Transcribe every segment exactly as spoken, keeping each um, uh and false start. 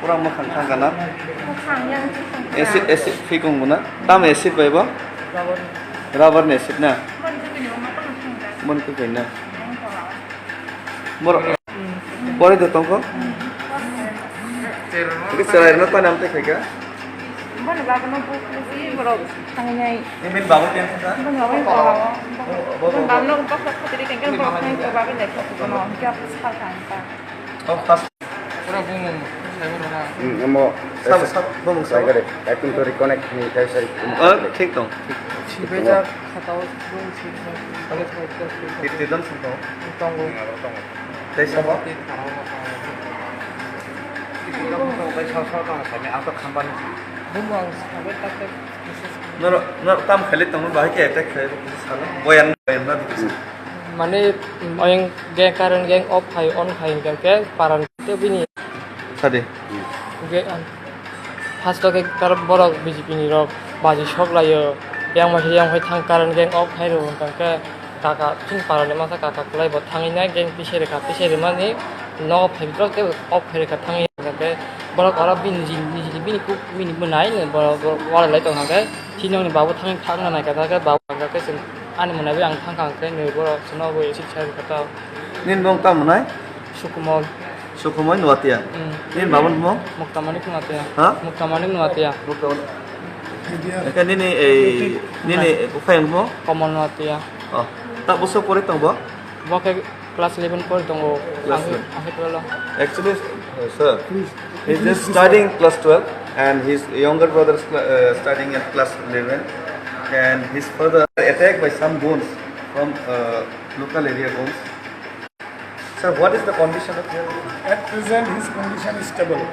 Pura mwkhang thang kana? Acid, acid phikung bo na? Tam acid bai bo? Rubber ni acid na? Mon kwkwi na? Borok pore do tongkho? Tei chwrairokno tani amtwi khaikha? Bono babono buphuru borok thangnai. Nini babu tensa? Bono babono borok. Bono babono borok khatiri tengkhe borok thangwi borok babono lekha bono. Hwnkhe abo swkang kha. Oh, first. Pura bumung, saibo rona. Hmm, amo sabo, sabo, bumung sabo. Saigare, I think to reconnect ni kai sari. Oh, thik tong. Sibejak khatao bumung sibejak. Fifty jon song tongo? Tongo. Tei sabo? Tei sabo tongo, tei sabo tongo, sami ang to khambani. Bumung ang sabai tak tak. Noro, noro tam khali tongo, bahai khe attack khlai, salo. Boyan, boyan na dikhi. Mane, oyang ge current gang off khai, on khai hingkha khe paran te bini. Sadi. Ge, an, first o khe kar-, borok B J P ni rok baji sok laio. Yang mai yang hai thang current gang off khai rw hingkha khe kaka chini parani masa kaka kwlai bo thangwi na gang pise rwkha, pise rwmani nogo phai rok tei off khai rwkha thangwi hingkha khe borok oro bini niji, niji bini kuk bini bwnai borok, borok walai lai tongkha khe. Chini nokni babu thangwi thangna naikha khe babu hingkha khe chwng ani mwnai bai ang thangkha hingkhe nini borok chwngno bo acid sai rwkha tao. Nini bumung tamo hwnai? Sukumol. Sukumol Nuatia. Hmm. Nini babuni bumung? Muktamanik Nuatia. Ha? Muktamanik Nuatia. Muktamanik. Eke nini, eh, nini buphayang bumung? Komol Nuatia. Oh. Tak bwswk pori tong bo? Bo khe class eleven pori tongo. Class eleven. Ang khe twelve o. Actually, uh, sir, he's just studying class twelve and his younger brother is cla-, uh, studying at class eleven and his father attacked by some goons from, uh, local area goons. Sir, what is the condition of your? At present, his condition is stable.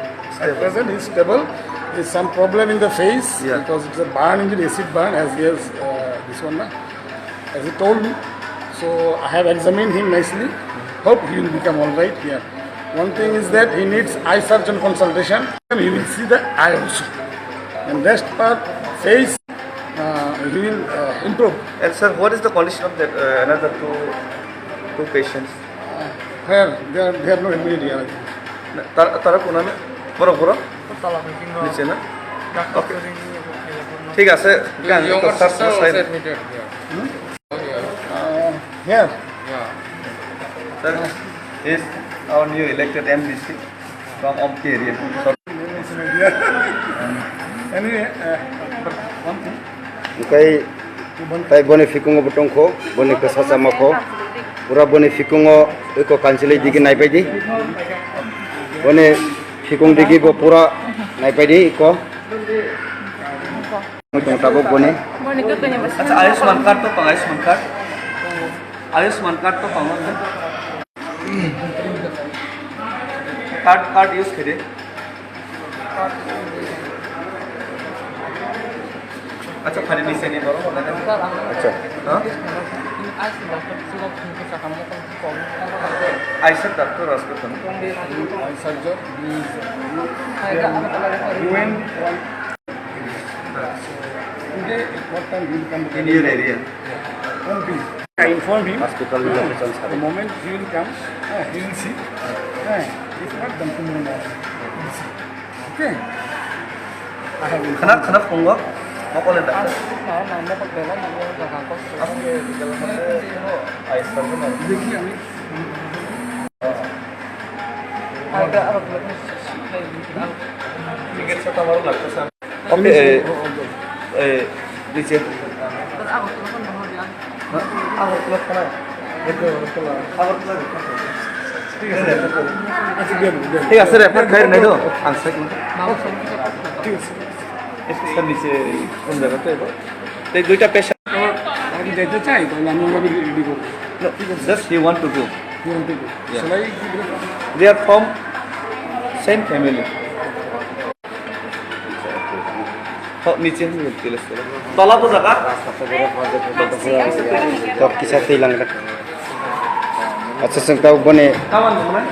At present, he is stable. There is some problem in the face. Yeah. Because it's a burn injury, acid burn, as he has, uh, this one, na? As he told me. So I have examined him nicely. Hope he will become all right here. One thing is that he needs eye surgeon consultation. He will see the eye also. And rest part, face, uh, he will, uh, improve. And sir, what is the condition of that, uh, another two, two patients? Here, they are, they are not immediate here. Tar-, tara kunana? Borok, borok? Niche na? Okay. Thik ase, younger sister also admitted here. Hmm? Uh, here. Yeah. Sir, is our new elected M D C from Omki area. Anyway, uh, one thing. Hingke tai boni phikungo bo tongkho, boni kwsa chama kho. Pura boni phikungo eko kanchilwi digi naipaidi. Boni phikung digi bo pura naipaidi eko. Tong tabuk boni. Acha, Ayushman card to pang, Ayushman card. Ayushman card to pang. Card, card use khe de. Acha, phani ni seni boro. Acha. Ha? Eye surgeon, doctor hospital. Today, what time he will come? In your area. One thing. I informed him. Hospital ni location. The moment he will come, uh, he will see. Uh, if not, then tomorrow morning. He will see. Okay? I have informed. Khana, khana phungo. Mokol ni doctor. Eye surgeon. Dekhi ami. Ticket sa tomorrow lagta sa. Okay, eh, eh, niche. Thik ase, refer khai rwnai do. Ang sai. Thik ase. Sir, niche kono jaga to ebo? Tei duita patient. Ago jaito chai, to ami obo ready korbo. No, just he want to go. He want to go. Yeah. Salai ki bro? They are from same family. Ho, niche hin gul tilas tela. Tola bo jaga? Tok kisa tei lang da. Acha, chwng tabuk boni. Kaman mo na?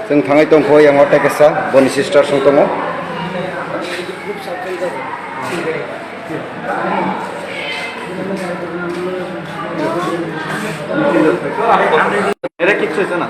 Chwng thangwi tongkho yang o tei kisa boni sister song tongo. এরা কিচ্ছু হয়েছে না।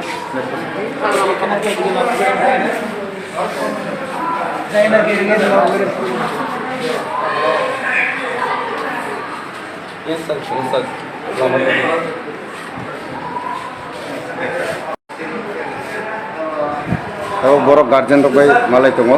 Abo borok guardian rok bai malai tongo.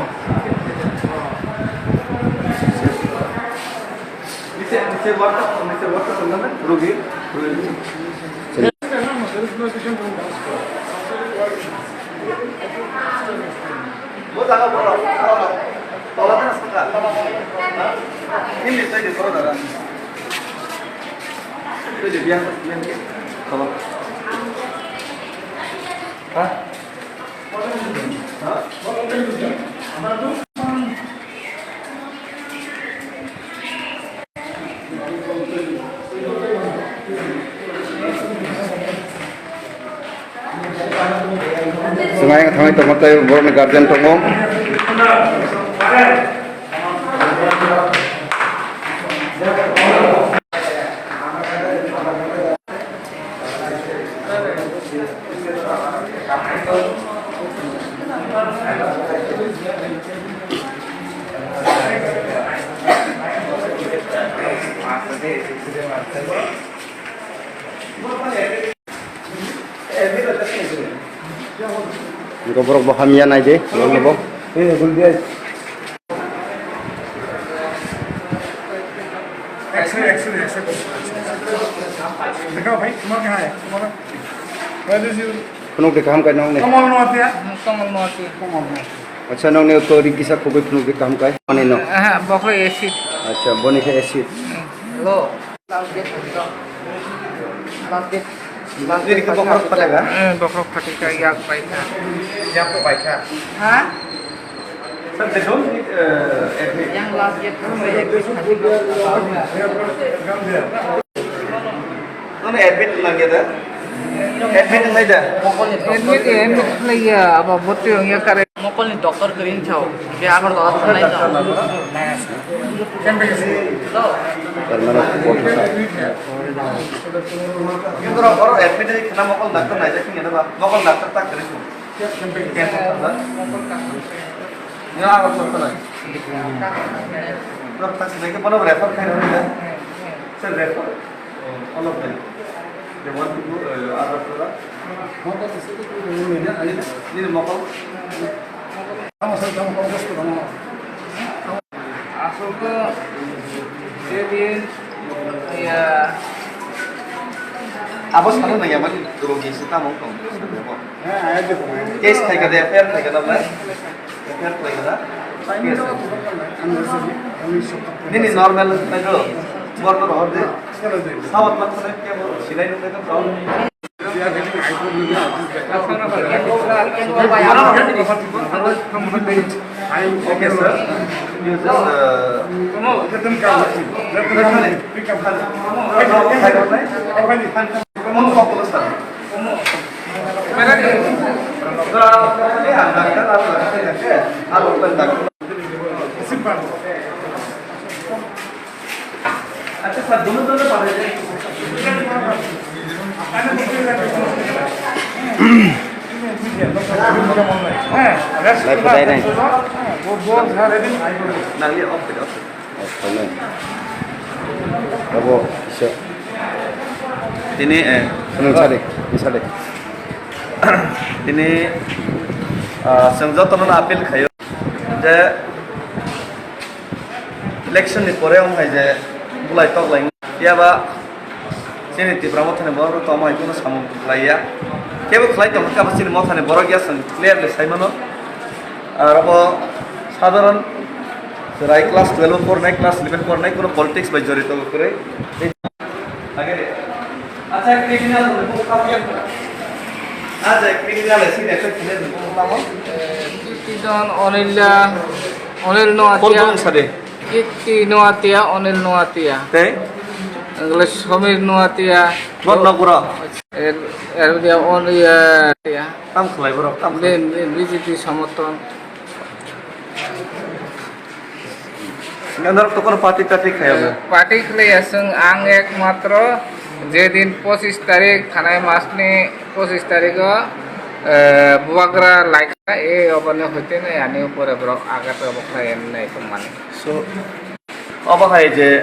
Swngaiya thangwi tongma tei borokni guardian tongo. Borok bo hamya nai de, borok no bo. X-ray, X-ray, X-ray. Dekha bhai, tumhara kya hai? Tumhara, where is your Phunuk de kaham kai nong ne. Kamal Noatia? Kamal Noatia. Kamal Noatia. Acha, nong ne to ri kisa khogwi phunuk de kaham kai. Ani no. Aha, bokho acid. Acha, boni khe acid. Lo. Last date. Last date. Last date ke bokhorok phatai ba? Eh, bokhorok phatai ka, yak bai ka. Yak bai ka. Ha? Sir, they don't need, uh, admit. Yang last date ko admit phatai ka. Nono admit wngya da? Admit wngnai da? Admit, admit khlaiya, abo bhorti wngya kare. Mokolni doctor kwrwi wngkha o. Be Agartala thangnai wngkha o. Permanent support wngkha. Kintu rok oro admit wngwi khna mokol doctor naijak wngya da ba? Mokol doctor ta kwrwi song. Cancer thangda. Nini Agartala thangnai. Rok ta sinai khe bono refer khai rw da? Sir, refer. All of them. They want to go, uh, Agartala. Nini mokol? Aswk to, jadi, ya. Abo sana nang ya, mani rogi se tamo tong. Case khai ka de, F I R khai ka da, bhai? F I R khai ka da? Nini normal khai do. Bor no hor de. Sawat mat khai ke bo silai no khai do. Okay, sir. You just, uh, Lai phatai nai. Nangli off khe, off khe. Off khe nai. Abo kisa. Tini, eh, nung sadi, nung sadi. Tini, ah, chwng jotono appeal khaio je election ni pore wng hai je bulai tok lai phiya ba chini Tipra Mothani borok rok tongma hai kunu samung khlai ya. Kebo khlai tong kha, chini Mothani borok ya, chwng clearly sai mano. Aro bo sadharon chwrai class twelve o pornai, class eleven pornai, kunu politics bai jorito bo kwrwi. Acha, criminal ni buku kamu yang pernah? Acha, criminal ni sini apa sini buku kamu? Kiton Onila, Onil Noatia. Call dong, sade. Kiti Noatia, Onil Noatia. Tei? English Somir Noatia. Bot nokura. Er, er dia Onil ya. Tam khlai borok, tam khlai. Ben, ben, B J P samorthon. Norok to kono party, party khaya ba? Party khlaiya chwng, ang ekmatro Jedin pochis tarik, thanai masni pochis tarigo, eh, bubagra laikha, e oboni hoitene ani upore borok agat rok khlai nai tongmani. So, obo hai je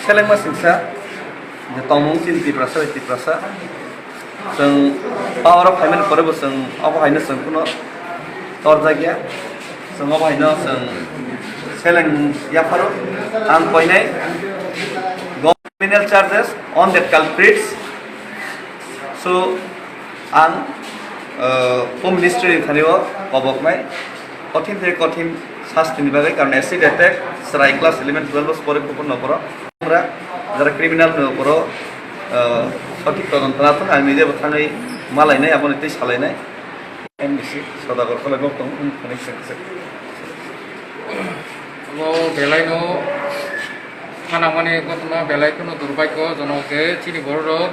selengma singsa, je tongmung chini Tiprasa bai Tiprasa. Chwng power o phaimani pore bo chwng obo haino chwng kuno torjakya. Chwng obo haino chwng seleng yapharo ang koinai criminal charges on that culprits. So, ang, uh, Home Ministry ni thani o koboknai kothin thai kothin sasti ni bagwi, karon acid attack, chwrai class eleven twelve o pore kubun no poro. Jara criminal no poro, uh, sothik todonto na thung, ang nije bo thangwi malainai, aboni tei salainai. M D C Sodagar Kolai bok tong, um, thani se se. Omo belai no phanangmani ghotona belai kheno durbhagyo jonok je chini borok rok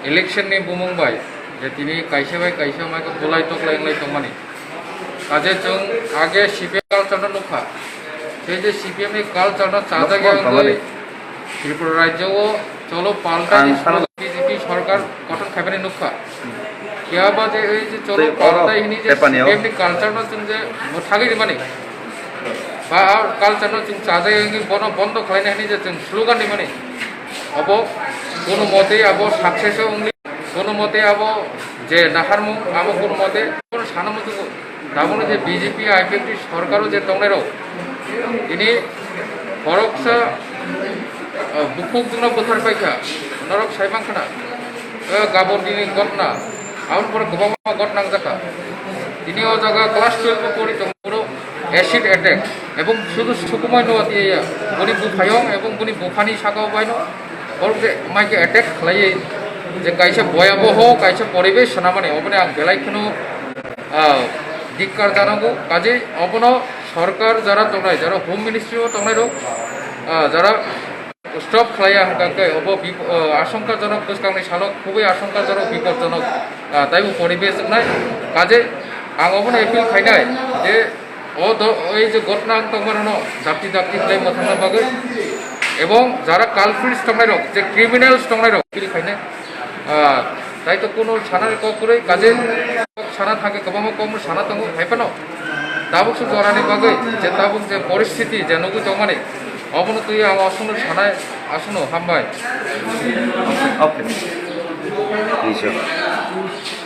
election ni bumung bai je tini kaisa bai kaisa mai khe bulai toklai wnglai tongmani. Kaje chwng age C P M culture no nukha, tei je C P M ni culture no chajak ya wngwi Tripura rajyo o cholo paltai ni slogan B J P sorkar gothon khaimani nukha. Phiya ba je ei je cholo paltai hini je C P M ni culture no chwng je mwthagwi rimani. Ba a culture no chwng chajai wngwi bono bondo khlaina hini je chwng slogan rimani. Obo kono mote abo success o wngwi, kono mote abo je naharmung abo kono mote kono sana muchungo. Tabukno je B J P I P F T sorkaro je tongnairok, tini khoroksa, ah, bukhuk jwngno bwthar paikha, norok sai mankha na, eh, Gabor dini ghotna, aboni pore kwbangma ghotna wngjakha. Tini o jaga class twelve o pori tongmano acid attack, ebong sudu sukumai no atiya ya, boni buphayong ebong boni buphani sakao baino, borok je maike attack khlaiwi, je kaisa boyaboho, kaisa poribesh swnamani, oboni ang belai kheno ah, dikkar janago. Kaje obono sorkar jara tongnai, jara Home Ministry o tongnai rok, ah, jara stop khlaiya hwnkha khe obo bip-, ah, asongkajonok bwskangni salo khubui asongkajonok bipodjonok, ah, taibo poribesh wngnai. Kaje ang obono appeal khainai je o do-, ei je ghotna wng tongmarokno dakti dakti khlai mwthangna bagwi ebong jara culprits tongnai rok, je criminals tongnai rok appeal khainai. Ah, tai to kuno sana ni kok kwrwi, kaje kok sana thangkhe kwbangma kokno sana tongo, hai phano tabuk se jorani bagwi je tabuk je poristhiti je nugwi tongmani, obono twi ang aswkno sanai, aswkno hambai. Okay. Thank you.